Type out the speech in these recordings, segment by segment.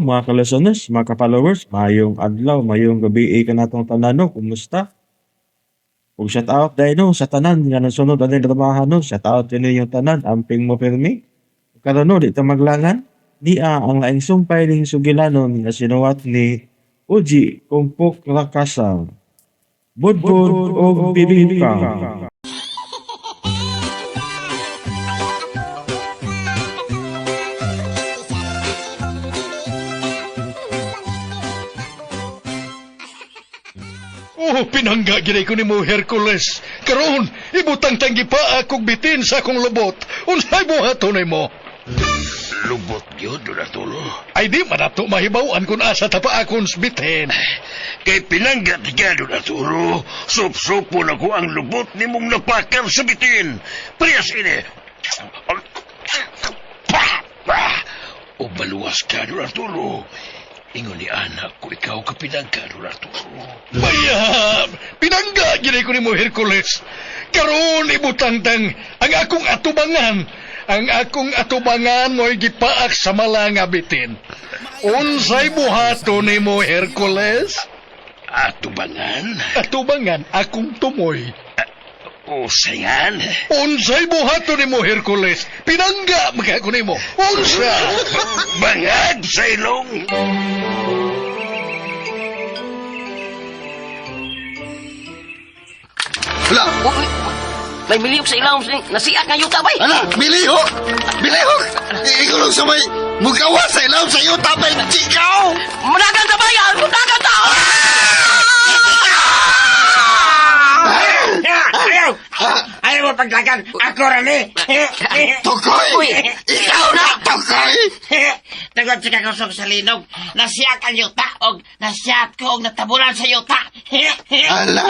Mga ka-listeners, mga ka-followers, mayong adlaw, mayong gabi kanatong tanan no, kumusta? Ug shout out dahil no, sa tanan nga nasunod ani dramahan no, shout out din yung tanan, amping mo pirmi. Karon no, di ta maglangan, niya ang laing sumpay ning sugilanon nga sinuwat ni Uji Kumpok Rakasang. Budbud og bibingka. Oh, pinangga gid ko nimo Hercules. Karon, ibutang tanggi pa akong bitin sa akong lubot. Unsay buhaton nimo? Lubot gyud Don Arturo. Ay di man nato mahibaw-an kung asa ta pa akong bitin. Kay pinangga ti ka, Don Arturo. Sup-supo na ko ang lubot nimong napakar sa bitin. Parehas ini. O maluwas ka, Don Arturo. Ingon ni anak ko ikaw ka pinangga, Don Arturo. Bayab, pinangga gid ko nimo Hercules. Karon ibutang tang ang akong atubangan. Ang akong atubangan mo'y gipaak sa mala nga bitin. Unsay buhaton nimo Hercules? Atubangan? Atubangan akong tumoy. O sayan? Unsay buhaton nimo Hercules? Pinangga magka ko nimo. Unsa? Bangag sa ilong! Hala, Uy, may milihok sa ilawom. Nasiak nga yuta, bay. ala, milihok! Milihok! Ikulong sa may mugawa sa ilaw sa iyo, tapay chikaw! Mudagan ta, bay. Mudagan ta. Ayaw! Ayaw mo paglagan! Ako rani! Tukoy! Uy. Ikaw na, Tukoy! Tagod sa kakusog sa linog, nasiyat ang yuta og nasiyat ko og natabulan sa yuta. Ala,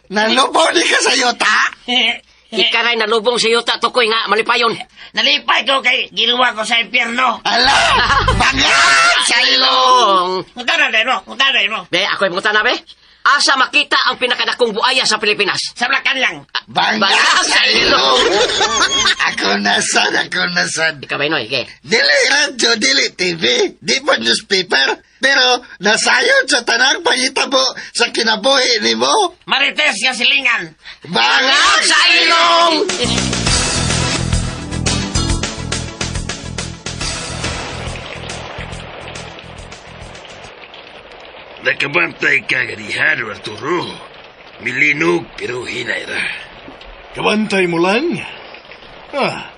nalubaw ni ka sa yuta? Ikaray nalubong sa yuta, tukoy nga, malipayon. Nalipay ko kay giluwa ko sa impyerno. Ala, bangag sa ilong! Punta na mo, punta na mo. Be, ako'y punta na, be. Asa makita ang pinakadakong buaya sa Pilipinas? Sa Blacan lang. Bangag sa ilong! Ako nasad, ako nasad. Ikaw, bay, Noy, okay. Dili radyo, dili TV, di pa newspaper, pero nasayod sa tanang pangitabo sa kinabuhi nimo. Marites nga silingan. Bangag sa ilong! Nakabantay ka ganiha, Don Arturo. Milinog pero hinay ra. Kabantay mo lang. Ah,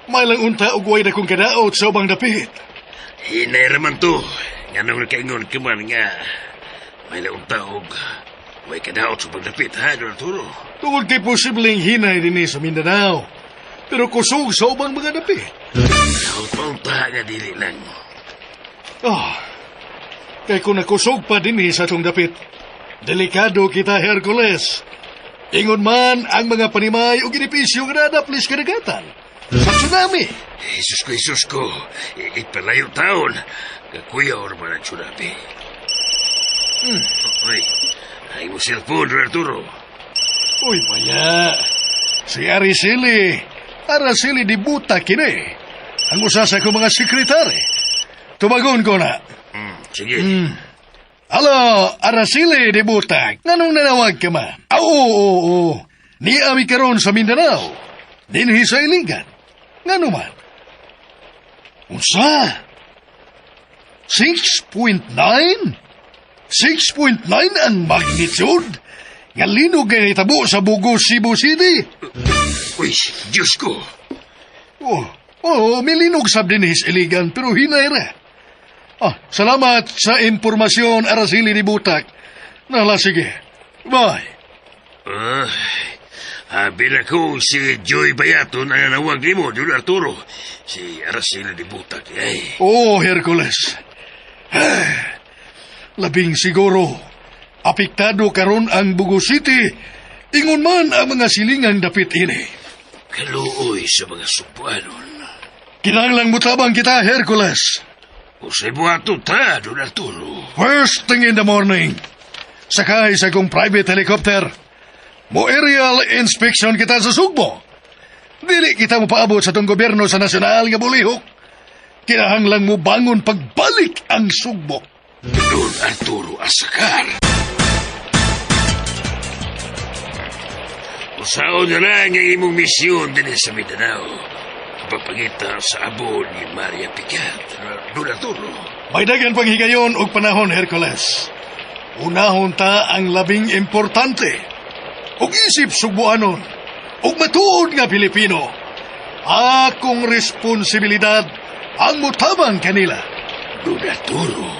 may lang unta og way na kong kadaot sa ubang dapit. Hinay ra man to. Nganong nakaingon ka man nga may launta og way kadaot sa pagdapit, ha, Don Arturo? Tungod kay posibleng hinay dinhi sa Mindanao. Pero kusog sa ubang mga dapit. Daot pa unta nga dili lang. Ah, kay kung nakusog pa dinhi sa atong dapit, delikado kita, Hercules. Ingon man ang mga panimay o ginipisyo nga nadaplis kadagatan. Sa tsunami. Jesus ko, Jesus ko. Ipalayo taon. Kakuya or man ang tsunami. Uy, ay mo cellphone, Don Arturo. Uy, maya. Si Araceli. Araceli di buta kini. Ang usa sa akong mga sekretary. Tubagon ko na. Sige. Alo, Araceli di Butag. Nganong nanawag ka man? Ah, oo, oo, oo. Niami karon sa Mindanao. Dinhi sa Iligan. Ngano man? Unsa? 6.9? 6.9 ang magnitude? Nga linog nga nitabo sa Bugo, Cebu City. Uy, Diyos ko. Oh, oh, milinog sab dinhi sa Iligan pero hinay ra. Ah, salamat sa impormasyon, Araceli di Butak. Nala, sige. Bye. Ah, habi na ko si Joy Bayaton ang nanawag nimo, Don Arturo. Si Araceli di Butak, ay. Oh, Hercules. Labing siguro, apektado karon ang Bugo City. Ingon man ang mga silingang dapit ini. Kaluoy sa mga Sugbuanon. Kinahanglang mutabang kita, Hercules. Usay buhato ta, Don Arturo. First thing in the morning, sakay sa akong private helicopter. Mo aerial inspection kita sa Sugbo. Dili kita mo paabot sa tong gobyerno sa nasyonal nga bulihok. Kinahanglang mo bangon pagbalik ang Sugbo. Don Arturo Asakar. Usaon na lang ang imong misyon din sa Mindanao. Pagpangita sa abo ni Maria Picat, Don Arturo. May dagan pang higayon og panahon, Hercules. Unahon ta ang labing importante. Og isip Sugboanon, og matuod nga Pilipino, akong responsibilidad ang mutabang kanila. Don Arturo.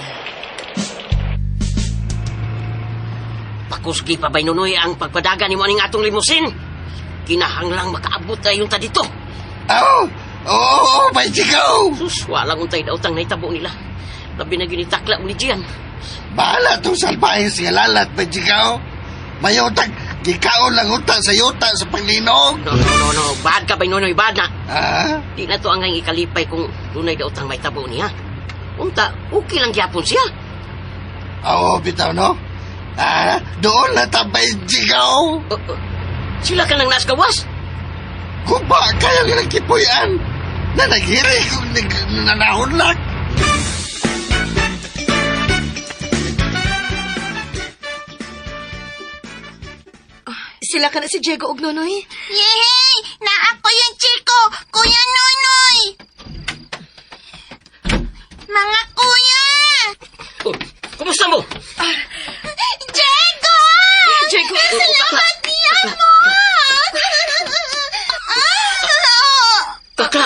Pakusgi pa bay Nunoy ang pagpadagan nimo aning atong limusin. Kinahanglang makaabot na yung ta dito. Oh! Oo, oh, Bay Jigaw! Sus, walang untay dautang naitabo nila. Labi na ginitakla mo ni Gian. Bahala itong salbahe siya lalat, Bay Jigaw! Mayutag, gikaon lang uta sa yuta sa panglinog! No, no, no, no. Bad ka bay Nunoy, bad na. Ah? Di na to ang ikalipay kung dunay dautang may tabo niya. Unta, okay lang gyapon siya. Oo, bitaw, no? Ah, doon na ta, Bay Jigaw! Sila ka nang naas gawas. Guba, kaya nga nagkipuyan! Na naghiri kung nanahunlak! Sila ka na si Diego og Nonoy. Yehey! Naa ko yung Chico! Kuya Nonoy! Mga kuya! Oh, kumusta mo? Diego! Diego! Salamat niya mo! Takla!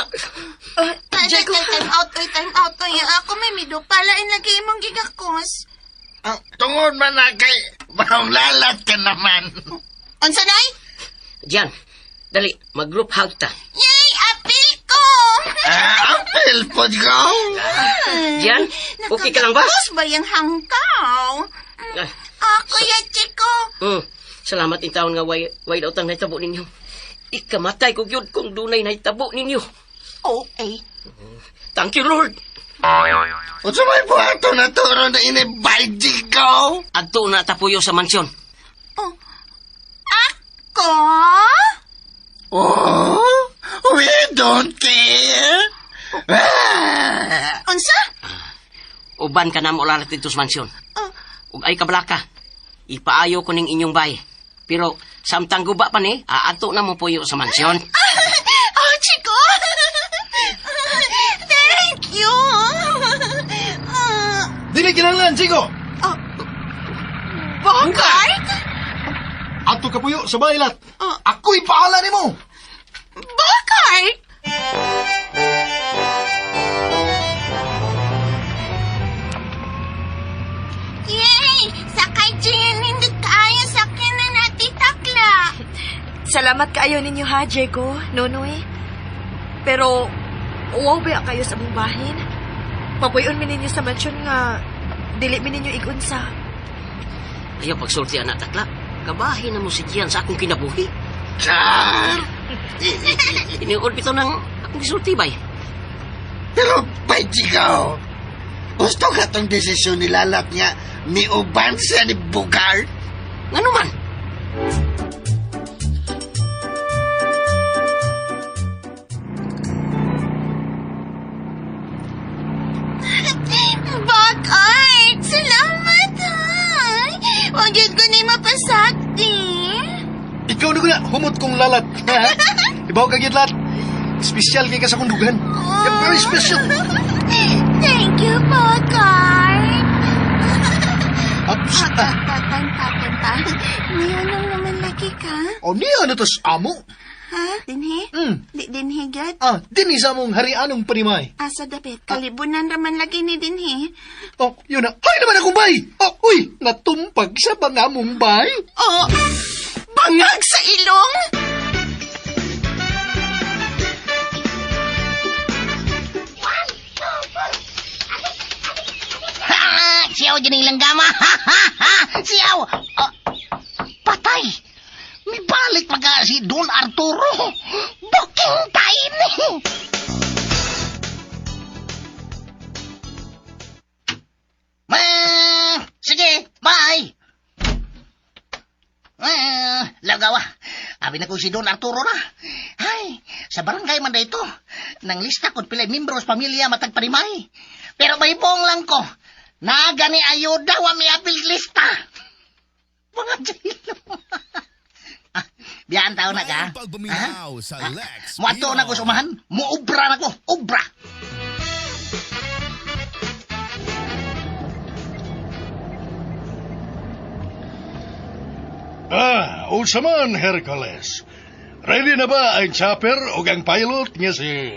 Diego! Time out, oy, time out, oy. Ako may midupalain lagi imong gigakos. Ang tungod man na kay maong lalat ka naman. Unsa nay? Gian, dali, mag-group hug ta. Yay! Apil ko! Ah, apel po ko. Gian, okay ka lang ba? Nakagakos ba yung hangkaw? Ah, Ah, Kuya Chico! Salamat in taon nga way daw tang nahitabo ninyo. Ikamatay ko gyud kung dunay nahitabo ninyo. Okay. Thank you, Lord. Unsa may buhaton na turo na ini Bay Jigaw? Adto na tapuyo sa mansyon. Oh. Ako? Oh, we don't care. Ah! Unsa? Uban ka na mo lalat dito sa mansyon. Oh. Ug ay kablaka. Ipaayo ko ning inyong bay. Pero samtang guba pa ni, aadto na mo puyo sa mansyon. Oh, Chico! Thank you! Dili kinahanglan, Chico! Bogart? Adto ka puyo sa bailat. Oh. Ako'y pahala nimo. Bogart! Yay! Sakay Gian, hindi kaayo sakyan na natin takla. Salamat kaayo ninyo ha, Diego, Nonoy. Pero, uwaw ba kayo sa among bahin? Papuyon mi ninyo sa mansyon nga dili mi ninyo igunsa. Ayaw pagsulti anak takla. Kabahin na mo si Gian sa akong kinabuhi. Char! Iniod bitaw ng akong gisulti bay. Pero Bay Jigaw, gusto ka tong desisyon ni Lalat nga miuban siya ni Bugart? Ngano man? Bogart! Salamat ha! Huwag yun ko ni mapasakti. Ikaw na ko na, humot kong lalat. Ibaw ka gyud lat. Espesyal kay ka sa kundugan. You're very special. Thank you, Bogart. Ups. Tatan, tatan, tatan. Niyo nang naman lagi ka. O niya na to sa amo. Ha? Dinhi? Mm. Di dinhi gyud? Ah, dinhi sa among harianong panimay. Asa dapit? Kalibunan raman lagi ni dinhi. Oh, yun na. Ay naman akong bay! Oh, uy, natumpag sa bangamong bay. Oh, bangag sa ilong! Ha! Siyaw dyan ang langgama. Ha! Ha! Ha! Siyaw! Ah, patay! May balik pa ka si Don Arturo. Booking time! Ma, sige, bye! Ah, lagawa. Abi na ko si Don Arturo na. Ay, Sa barangay man dito. Nang lista kung pilay membros pamilya matag parimay. Pero may buong lang ko. Naga ni ayuda wa mi apil lista. Mga jilo. Biyaan tao na ka. Pagbuminaw sa Lex Muadto na ko sa umahan. Muubra na ko. Ubra. Ah, unsa man, Hercules. Ready na ba ang chopper o ang pilot nga si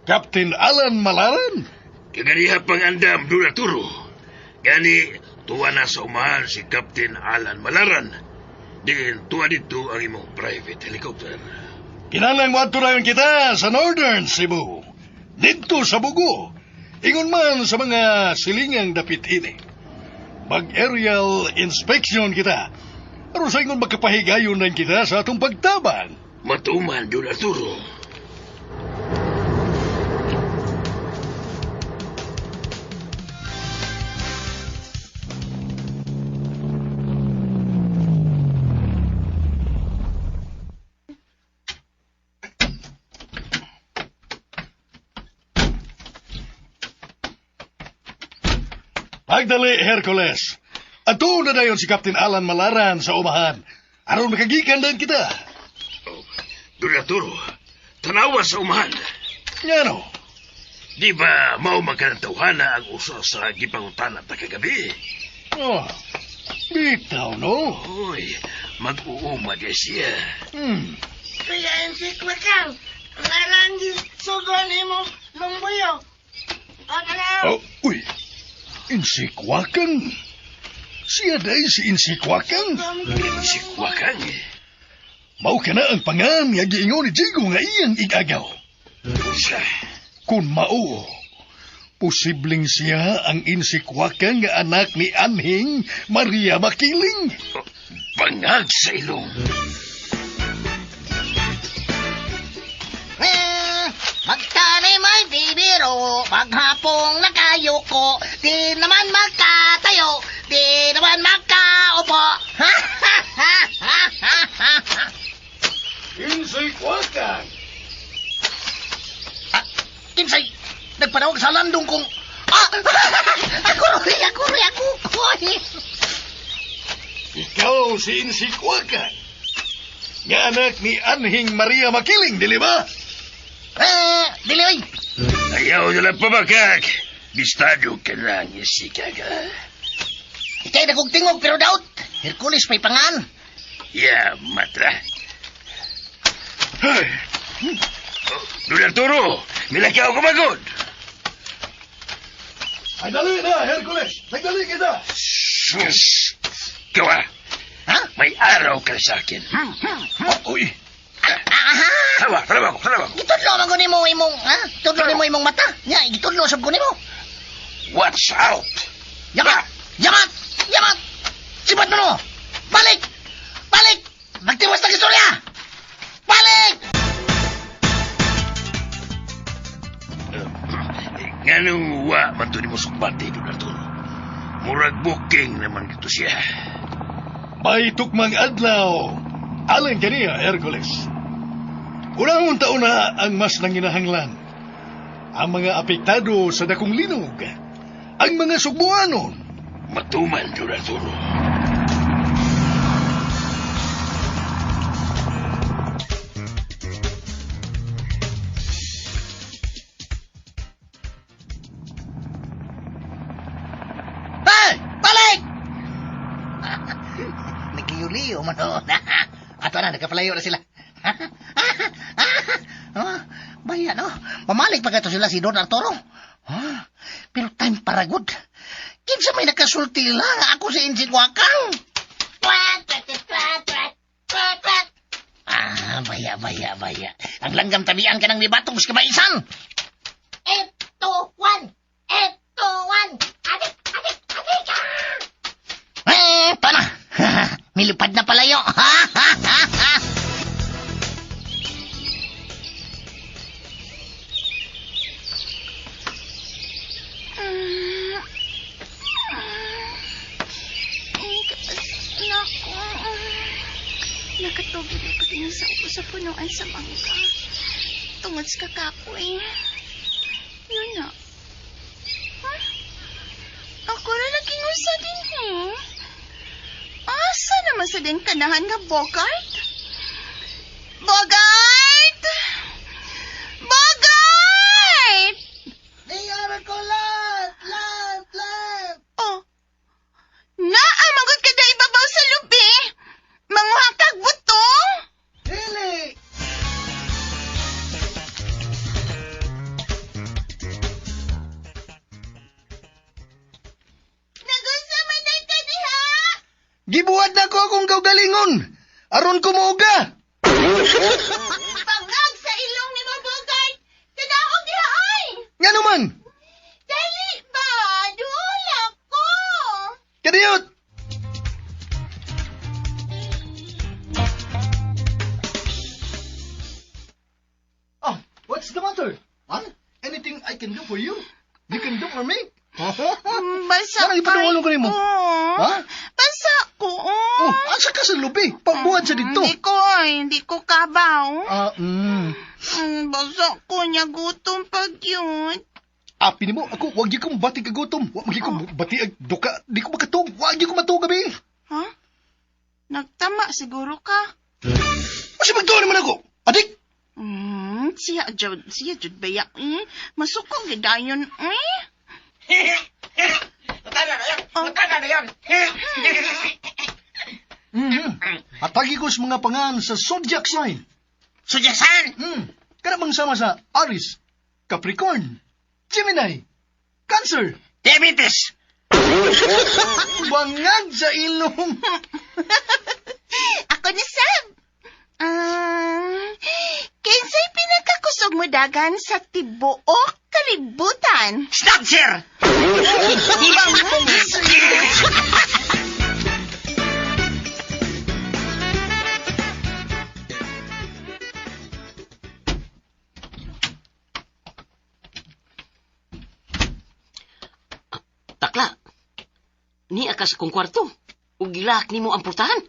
Captain Alan Malaran? Kaganiha pang andam, Don Arturo. Gani, tuwa na sa umahan si Captain Alan Malaran. Diin, tuwa dito ang imong private helicopter. Kinahanglan mo na kita sa Northern Cebu. Didto sa Bugo. Ingon man sa mga silingang dapit ini. Mag-aerial inspection kita. Aron sa ingon magkapahigayon na kita sa atong pagtabang. Matuman, Don Arturo. Pagdali, Hercules. Ato na dayon si Captain Alan Malaran sa umahan. Aron makagikan din kita. Oh, Don Arturo, tanawa sa umahan. Ngano? Di ba mao man kanang tawhana ang usa sa gipangutana ta kagabi? Oh, bitaw, no? Uy, mag-uuma di siya. Kaya ensikwakang, nalangi sugon imo lumbuyo. Ano na? Oh, uy, insikwakan. Siya day si insikwakan. Insikwakan? Mao ka na ang pangan nga giingon ni Diego nga iyang igagaw. Unsa? Kung mao, posibleng siya ang insikwakan nga anak ni Anhing Maria Makiling. Bangag sa ilong. Magtanay may bibiro, maghapong nakayuko, di naman makatayo, di naman makaupo. Ha ha ha ha ha ha. Insikwakan! Ah, kinsay, nagpanawag sa landong kong... Ah! Ako roy, ako roy, ako koy. Ikaw si Insikwakan. Nga anak ni Anhing Maria Makiling, dili ba? Dili oy. Ayaw na lang pabakak. Bistado ka lang, isikaga. Ikay na kong tingog pero daot. Hercules may pangan. Ya, matra. Hey. Oh, Don Arturo, milakaw ka magod. Ay, dali na, Hercules. Nagdali kita. Sus! Gawa. Ha? May araw ka sa akin. Oh, uy. Aha! Tanawa, tanawa ko, tanawa ko. Gitudlo man ko nimo imong, ha? Gitudlo nimo imong mata. Nya, gitudlo sab ko nimo. Watch out! Yamat! Yamat! Yamat! Sibat mo no! Balik! Balik! Magtiwas na istorya! Balik! Nganong wa man to nimo sumbati, Don Arturo. Murag booking naman dito siya. May tukmang adlaw. Alang kaniya, Hercules. Unahon taon na ang mas nanginahanglan. Ang mga apektado sa dakong linog. Ang mga sugbuanon. Matuman, Don Arturo. Hey! Balik! Nagliyoliyo man noon. Ato na, nagkapalayo na sila. Baya, no? Mamalik pa kato sila si Don Arturo. Ah, pero time para good. Kinsa may nakasulti lang ako si Insikwakang. Ah, baya, baya, baya. Ang langgam tabian ka ng libatong sa kabaisan. 8, 2, 1. 8, 2, 1. Adik, adik, adik. Eh, pana. Milipad na palayo. Ha, ha, ha, ha. Nako. Nakatubod ako din sa upo sa punuan sa bangka. Tungod sa kakapoy. Yun na. Huh? Ako na naging usa din eh. Asa naman sa din kanahan nga Bogart? Bogart! Bogart! Niyara ko lat! Lat! Lat! Oh. Naamangod ka da ibabaw sa lubi. Manguha kag butong. Dili! Nagunsa man day ka diha? Gibuhat na ko akong kaugalingon. Aron ko mooga. Bangag sa ilong ni mo, Bogart. Tanaog diha ay. Nga naman. Dali ba? Duol ko. Kadiyot. Oh, what's the matter? Huh? Anything I can do for you? You can do for me? Basa Ano, ipadungolong ko nimo? Ha? Basa ko. Oh, asa ka sa lubi? Pagbuhat sa dito. Hindi ko, hindi ko kabaw. Ah, Basa ko niya gutom pag yun. Api nimo ako, wag gyud ko bati kagutom. Wag gyud ko bati ag duka, di ko makatug. Wag gyud ko matug gabi. Ha? Nagtama siguro ka. Asa magtuon naman ako? Adik. Siya jud, siya jud baya. Masuko gid dayon. Atagi ko sa mga pangan sa zodiac sign. Zodiac sign? Kana bang sama sa Aries, Capricorn, Gemini, Cancer, Diabetes! Bangag sa ilong. Ako ni Sab. Kinsay pinakakusog mo dagan sa tibuok kalibutan? Snatcher! Takla, niya ka sa kong kwarto. Ug gilak nimo ang portahan.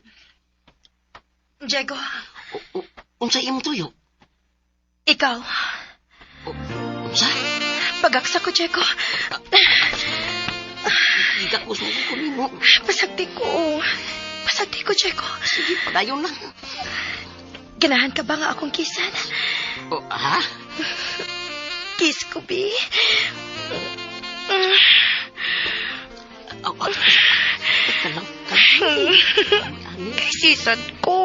Diego, Unsa imong tuyo? ikaw. Unsa? Pagaksa ko, Diego. Igakos mo ko nimo. Pasagdi ko. Pasagdi ko, Diego. Sige, padayon lang. Ganahan ka ba nga akong kisan? Oh, ha? Kiss ko, bi. Oh, oh, teka lang, kalma. Sisad ko.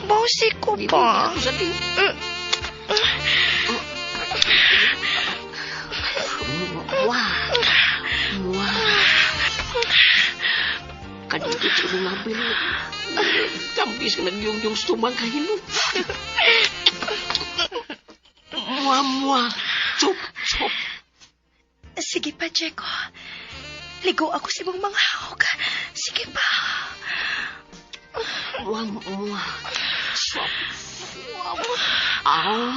Bawsi ko pa. Wah. Wah. Kadito sa imong ngabil. Kambis ka nagyong-yung stumang kahilo. Mua, mua. Chup, chup. Sige pa, Diego. Ligo ako sa imong mga hawk. Sige pa. Mua, mua. Swap. Ah.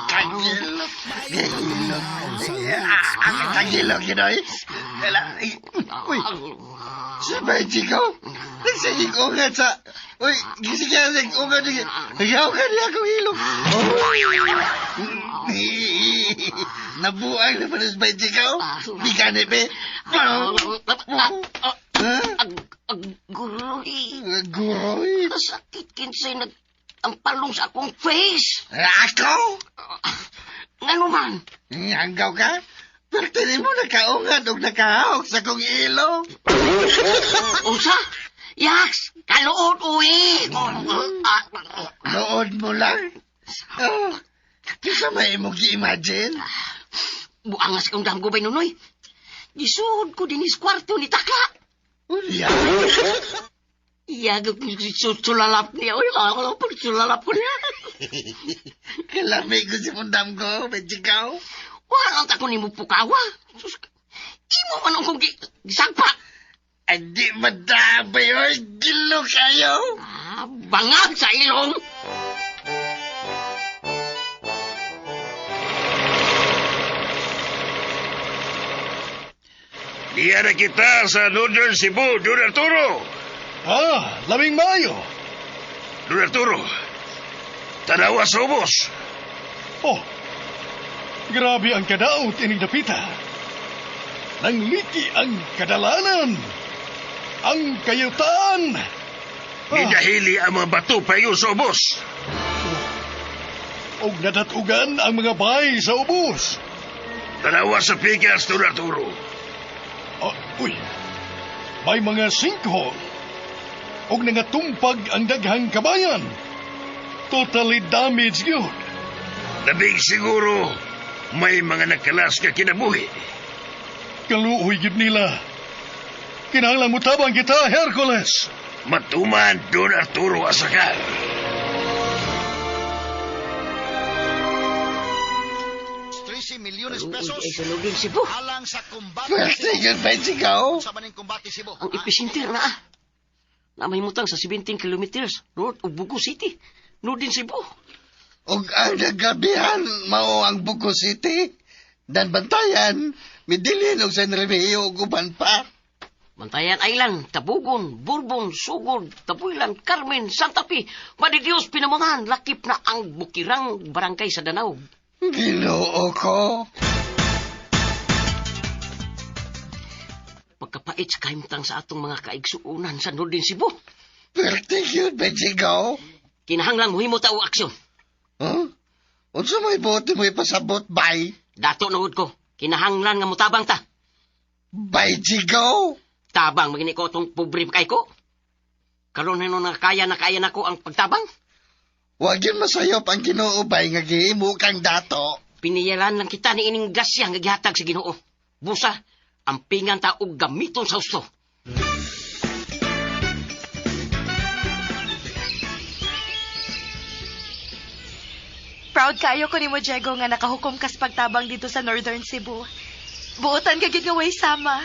Kagilok. Ang kagilok, Ginoy. Uy. Si Benji ko. Nagsige ko nga sa... Uy, gising niya, nag-unga niya. Nag-unga niya akong ilong. Nabuang na pa si Benji ko. Di ka ni, be. Aguroy. Aguroy? Sakit kinsay nag... Ang palong sa akong face. Ako? Ngano man? Hanggaw ka? Pero tinin mo nakaungad o nakahawak sa kong ilong. Unsa? Yaks! Kaluod, uwi! Lood mo lang? Oh, kisa may imong gi-imagine? Buangas kang damgo bay nunoy. Gisuod ko dinis kwarto ni Takla. Unya? Iya, sulalap niya. Uy, ako sulalap ko niya. Kalamig ko si mundam ko, medjikaw. Wala ta ko nimo pukawa. Sus, imo man ang kong gisagpa. Andi madabay, oy, gilo kayo. Ah, bangag sa ilong. Diya na kita sa Northern Cebu, Don Arturo. Ah, labing maayo. Don Arturo, tanawa sa ubos. Oh, grabe ang kadaot ining dapita. Nangliki ang kadalanan. Ang kayutan. Nidahili ang mga bato paingon sa ubos. Og nadatugan ang mga bahay sa ubos. Tanawa sa pikas, Don Arturo. Ah, uy, may mga sinkhole. Og nangatumpag ang daghang kabayan. Totally damaged yun. Labing siguro, may mga nakalas ka kinabuhi. Kaluoy gyud nila. Kinahanglan mo tabang kita, Hercules. Matuman, Don Arturo Asakal. Milyones Kaluoy pesos ay sa Northern Cebu. alang sa kumbate Pwerte yun, Benjigo. Sa maning kumbate Cebu. Ang epicenter na ah. Na may mutang sa 17 kilometers north of Bugo City, Northern Cebu. Og ang nagabihan mao ang Bugo City. Dan bantayan, midilin og San Remigio ug uban pa. Bantayan Island, Tabugon, Bourbon, Sugod, Tabuilan, Carmen, Santa Fe, Madidios, Pinamungan, lakip na ang Bukirang Barangay sa Danau. Ginoo ko. Pagkapait sa kahimtang sa atong mga kaigsuunan sa Northern Cebu. Pwerte yun, Benjigo. Kinahanglang muhimo ta og aksyon. Huh? Unsa may buot mo ipasabot, bay? Dato na ko. Kinahanglan nga mutabang ta. Bay, Jigo? Tabang magini ko atong pobre kay ko. Karon na kaya na kaya nako ang pagtabang. Wag yun masayop ang Ginoo bay nga gihimo kang dato. Piniyalan lang kita ni ining grasya nga gihatag sa Ginoo. Busa, ang pingan ta og gamiton sa husto. Proud kayo ko nimo, Diego, nga nakahukom kas pagtabang dito sa Northern Cebu. Buotan ka gid nga way sama.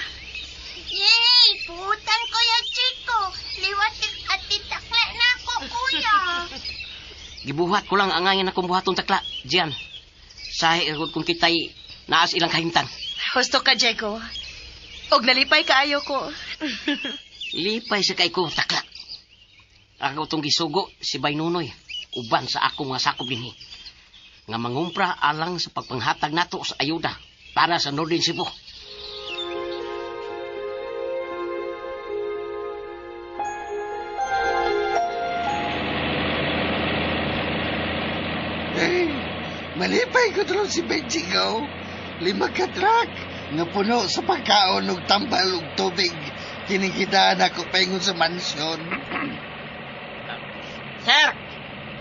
Yay! Putan Kuya Chico! Liwat at titakla na ako, kuya! Gibuhat ko lang ang angin akong buhaton takla. Diyan. Sahi ragod kung kita'y naas ilang kahimtang. Husto ka, Diego. Og nalipay kaayo ko. Lipay sa kay ko takla. Ako itong gisugo si Bay Nunoy. Uban sa akong mga sakop dinhi. Nga mangumpra alang sa pagpanghatag nato sa ayuda para sa Northern Cebu. Eh, malipay ko tuloy si Benjigo. 5 ka truck nga puno sa pagkaon og tambal og tubig. Kinikidaan ako paingon sa mansyon. Sir,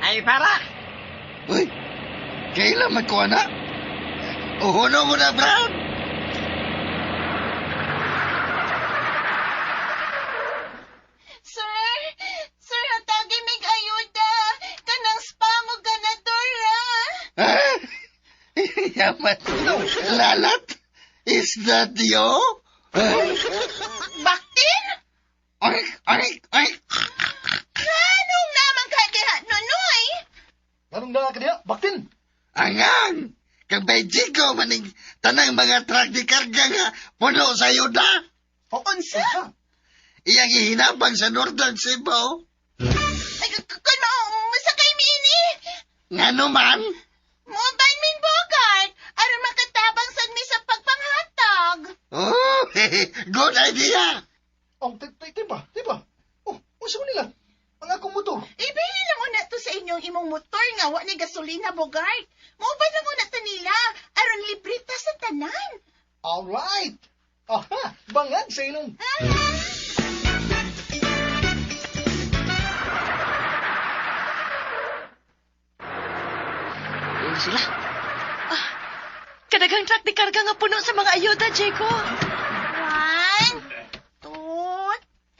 ay para. Uy, kailan man ko na? Uhuno mo na, Brad! Sir! Sir, hatagi mig ayuda! Kanang spam o ganador, ah! Ha? Yaman. Lalat? Is that you? Baktin? Ay, ay, ay! Anong naman ka diha, Nonoy? Anong naa ka diha? Baktin! Angang! Kang Benjigo maning tanang mga truck di karga nga puno sa ayuda. Unsa? Iyang ihinabang sa Northern Cebu. Ay, kun mao, masakay mi ini. Ngano man? Mo ban min Bogart, aron makatabang sad mi sa pagpanghatag. Oh, good idea! Oh, di ba? Di ba? Oh, unsa man nila? Ang akong motor. Ibili lang una to sa inyong imong motor nga wa ni gasolina Bogart. Mo ban lang una to nila aron libre ta sa tanan. All right. Aha, bangag sa ilong. Ayun sila. Kadaghang truck di karga nga puno sa mga ayuda, Diego. 1, 2,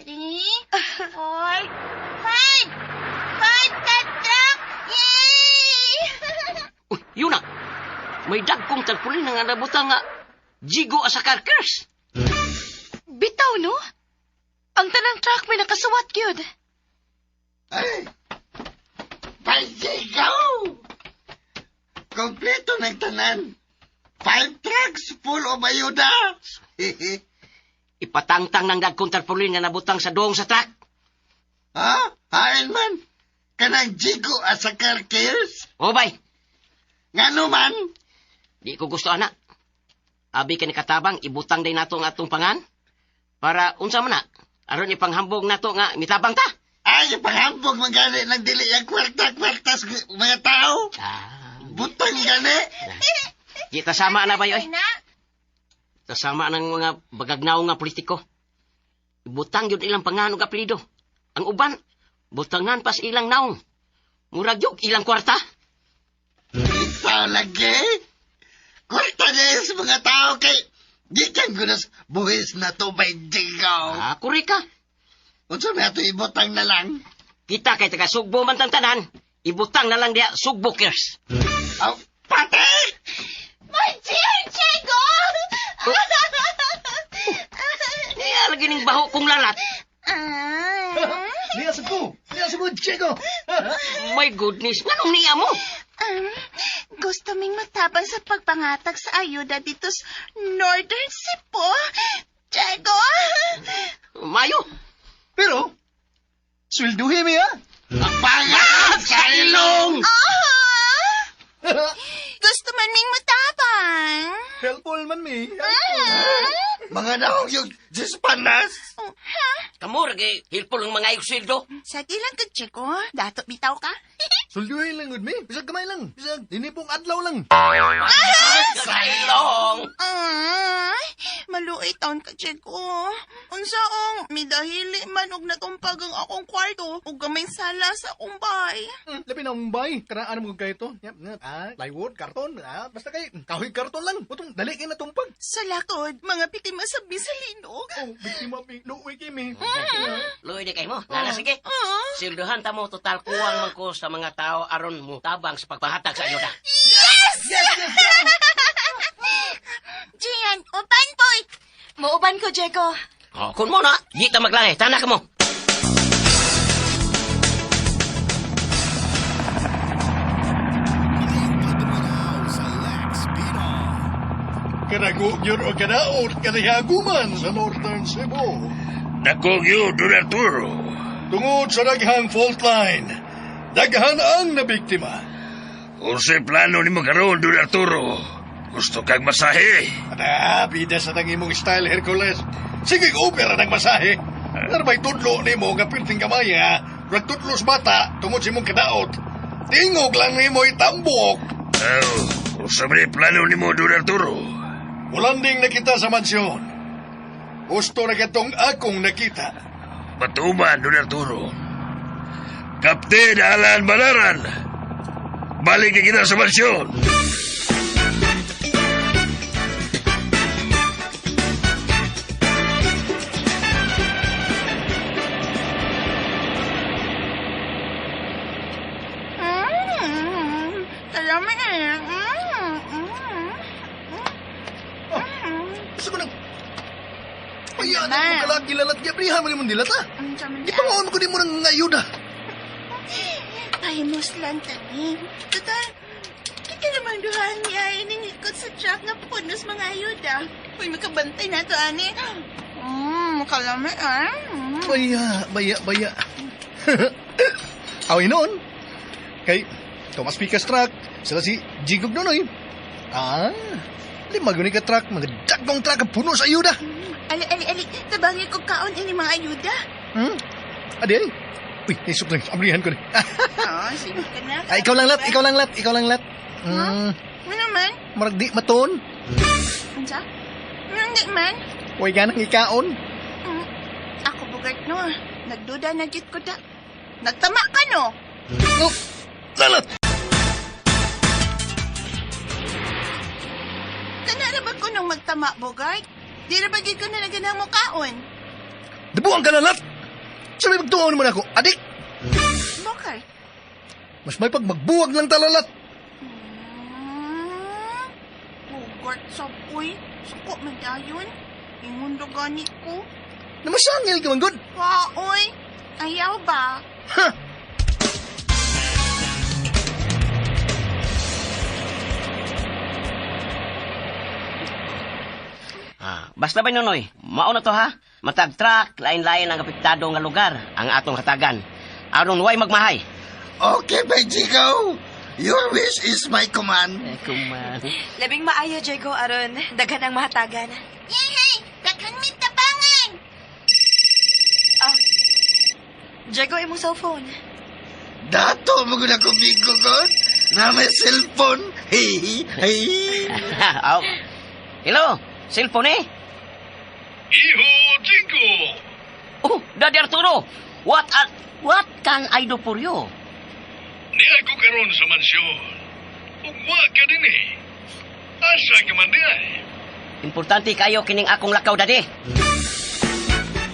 3, 4, 5. 5 ka truck! Yay! Uy, yun na. May dagkong tarpulin nga nabutang nga Jigo Asakar Curse. Bitaw, no? Ang tanang truck may nakasuwat gyud. Ay! Benjigo! Kompleto ng tanan. 5 trucks full of ayuda. Ipatangtang ng dagkong tarpaulin nga nabutang sa doong sa truck. Ha? Hain man? Kanang Jigo Asakar Cares? O bay, Ngano man? di ko gusto ana. Abi ka ni katabang, ibutang day nato ang atong pangan. Para unsa man na, aron ipanghambog nato nga mitabang ta. Ay, panghambog man gani ng dili ang kwarta-kwarta sa mga tao. Ah, Butang gani. di ta sama na bay oy. Na, Tasama ng mga bagagnaw nga politiko. Ibutang yun ilang pangan ug apelyido. Ang uban, butangan pas ilang naong. Murag yug ilang kwarta. Ikaw lagi. Kwarta niya sa mga tao kay gikan ko na sa buhis na to by Jigo. Ah, kuri ka. Unsa may ato ibutang na lang? Kita kay taga Sugbo man tang tanan, ibutang na lang diya Sugbo cares. Aw, pati! my dear Diego! Niya lagi ning baho kong lalat. Ah. Niya sa ko! Niya sa mo, Diego! My goodness, nganong niya mo? Gusto ming matabang sa pagpangatag sa ayuda dito sa Northern Cebu. Diego! Mayo. Pero, swelduhin mi ha? Pangat sa ilong! Ah! Gusto man ming matabang. Helpful man mi. Ah! Mga naong yung Dispanas! Oh, ha? Kamo lagi hilpol ang mga sweldo. Sige lang ka, Diego. Dato bitaw ka. Swelduhin lang gud mi. Bisag kamay lang. Bisag dinipong adlaw lang. Sa ilong. Ay, maluoy taon ka, Diego. Unsaong, midahili man og natumpag ang akong kwarto ug gamay sala sa akong bahay. Labi na umbay. Karaan mo kayo to. Yap, yap. Ah, plywood, karton. Ah, basta kay kahoy karton lang. Putong dali kay natumpag. Sa lakod, mga biktima sa Bisalinog. Oh, biktima mi. Luoy kay mi. Luoy di kay mo. Nana sige. Ah. Silduhan ta mo total kuwang man ko sa mga tao aron mo tabang sa pagpahatag sa ayuda. Yes! Gian, uban boy! Muuban ko, Diego. Oh, kun mo na, di ta maglangay. Tana ka mo. Pagdumalaw sa Lex Pino. Kanago yun o kanaot kanihaguman sa Northern Cebu. Dako gyud, Don Arturo. Tungod sa daghang fault line, daghan ang nabiktima. Unsay plano nimo karon, Don Arturo? Gusto kag masahe? Ada, bida sa tang imong style, Hercules. Sige, opera ng masahe. Narbay tudlo nimo nga pirting kamay, ha? Rag tudlo sa bata, tungod sa imong kadaot. Tingog lang nimo itambok. Oh, unsa man ni plano nimo, Don Arturo? Mulanding nakita sa mansyon. Gusto na katong akong nakita. Patuman, Don Arturo. Kapten Alan Balaran. Balik na kita sa mansyon. Mm, Kalami eh. Mm, mm, mm. Gusto ko nang... Ayan, Naman. ako kalagi lalat. Gabrihan mo ni mong dilat, ha? Ang dami na. Ipangaon ko din mo ng ayuda. Pahimos lang tani. Total, kita naman duhan niya iningikot sa truck nga punos mga ayuda. Uy, makabantay na to, ani. Kalami ah. Mm. Baya, baya, baya. Away noon. Kay Thomas Picas truck, sila si Jigog Nonoy. Ah, lima guni ka truck, mga dagkong truck, puno sa ayuda. Ali, ali, ali. Tabangin ko kaon ini mga ayuda. Adi, ay. Uy, isok lang, abrihan ko ni. Ah, sige ka na. Ah, ikaw lang lat, ikaw lang lat, ikaw lang lat. Ano naman? Marag di maton. Unsa? Hindi man. Huwag ka nang ikaon. Ako bugart no. Nagduda na gid ko da. Nagtama ka no. Oh, lalat. Kana ra ba ko nung magtama bugart? Di ra ba gid ko na naganang mukaon? Dabuang ka na lat. Sabi magtuon mo na ako, adik. Bugart. Mas may pagmagbuwag lang talalat. Bugart sa uy. Suko man dayon. Ingon ra gani ko. Namasangil ka man gud. Wa oy. Ayaw ba? Ha! Ah, basta ba Nonoy, mao na to ha. Matag truck, lain-lain ang apektado nga lugar ang atong hatagan. Aron way magmahay. Okay, Benjigo. Your wish is my command. Eh, kuman. Labing maayo, Diego, aron daghan ang mahatagan. Yay! Daghan mi tabangan! Ah, Diego, imong cellphone. Dato mo gud ako bigo ko. Na may cellphone. Hey, hey. Aw. Hello, cellphone eh. Iho, Jigo! Oh, Daddy Arturo, what can I do for you? Ni ako karon sa mansyon. Ug wa ka din eh. Asa ka man di ay? Importante kayo kining akong lakaw, Daddy.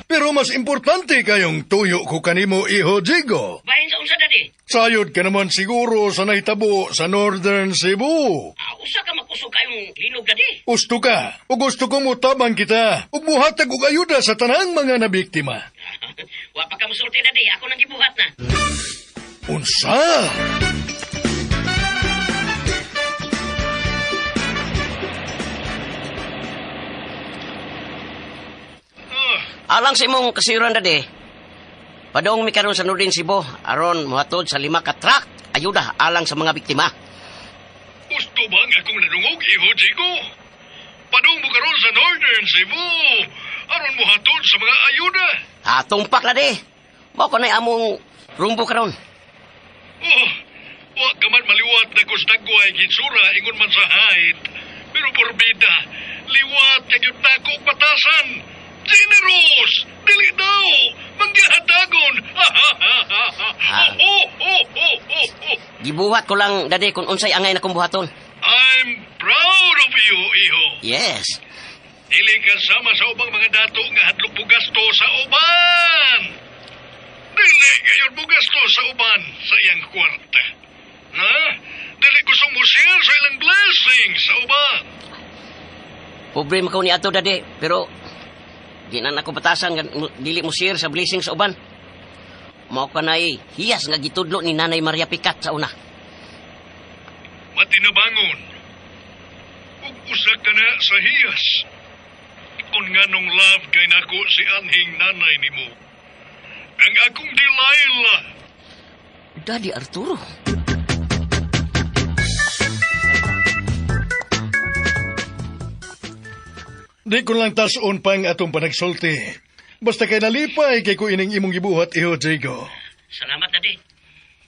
Pero mas importante kayong tuyo ko kanimo, Iho Jigo. Bahin sa unsa, Daddy? Sayod ka naman siguro sa nahitabo sa Northern Cebu. Ah, usa ka makusog kayong linog, Daddy. Gusto ka, o gusto ko mutabang kita, ug muhatag og ayuda sa tanang mga nabiktima. Wa pa ka musulti, Daddy. Ako nang gibuhat na. Unsa? Alang sa imong kasiran, Daddy. Padong mi karon sa Northern Cebu aron mohatod sa 5 ka truck ayuda alang sa mga biktima. Gusto ba ang akong nadungog, Iho Jigo? Padung mo karon sa Northern Cebu, aron muhatod sa mga ayuda. Ah, tumpak na di. Mao ko na among rumbo karon. Oh, wa ka man maliwat na kusdagway gitsura ingon man sa height. Pero porbida, liwat kay gyud nako og batasan. Generous! Dili daw! Manggihatagon! Ah. Oh, oh, oh, oh, oh. Gibuhat ko lang, Daddy, kung unsay angay na kong buhaton. I'm proud of you, iho. Yes. Dili ka sama sa ubang mga dato nga hadlok mo gasto sa uban. Dili gayon mo gasto sa uban sa iyang kwarta. Na? Dili gustong mo share sa ilang blessing sa uban. Pobre man ko ni ato, Daddy, pero di na nako batasan nga dili mo share sa blessing sa uban. Mao ka na'y hiyas nga gitudlo ni Nanay Maria Picat sa una. Matinabangon. Ug usa ka na sa hiyas. Kung nganong love kay nako si anhing nanay nimo. Ang akong Delilah. Daddy Arturo. Di ko lang tason pang atong panagsulti. Basta kay nalipay kay ko ining imong gibuhat, iho Diego. Salamat, Daddy.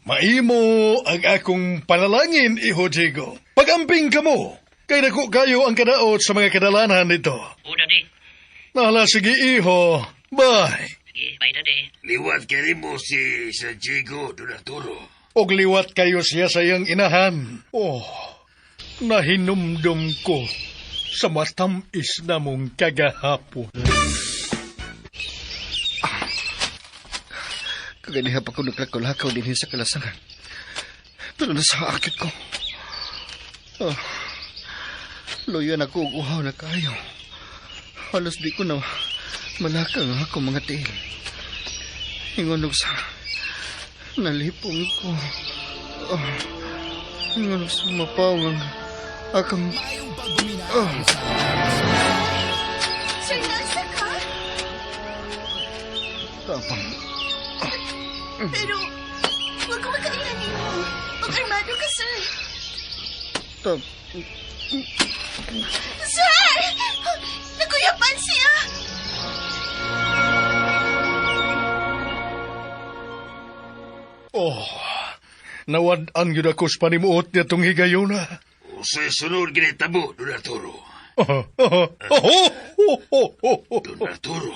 Maimo ang akong panalangin, iho Diego. Pagamping ka mo, kay dako kayo ang kadaot sa mga kadalanan nito. O, Daddy. Nahala, sige, iho. Bye. Sige, bye, Daddy. Liwat kay mo si Sir Jigo, Don Arturo. Og liwat kayo siya sa iyang inahan. Oh, nahinumdum ko sa matamis na mong kagahapon. Kaganiha pa ko naglakaw-lakaw din sa kalasangan. Pero nasa akit ko. Ah, luyan ako og uhaw na kayo. Halos di ko na malakang ang akong mga tiil. Ingon og sa nalipong ko. Ah, ingon og sa mapaw ang akong Mayong pagbuminaw sa Sir, nasa ka? tapang. Pero, huwag ko magkailan nimo. Pag-armado ka, sir. Tap, Sir! Nakuyapan siya! Oh, nawad-an gyud ako sa panimuot niya tong higayuna. Usay sunod ginitabo, Don Arturo. Oh, oh, oh, oh, oh, oh, oh. Don Arturo.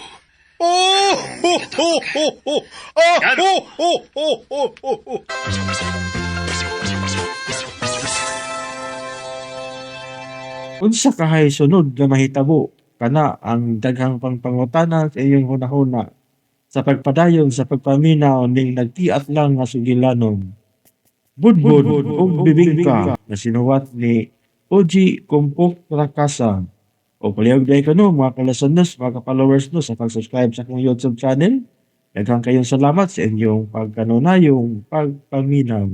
Oh, oh, oh, oh, oh. Ah, oh, oh, oh, oh, oh, oh. Unsa kahay sunod nga mahitabo kana ang daghang pangpangutana sa inyong hunahuna sa pagpadayon sa pagpaminaw ning nagtiat lang nga sugilanon. Budbud ug bibingka na sinuwat ni Oji Kumpok Rakasa. O palihog dahil kano mga kalasanos, mga followers no sa pag-subscribe sa akong YouTube channel. Daghang kayong salamat sa inyong pagkanunayong pagpaminaw.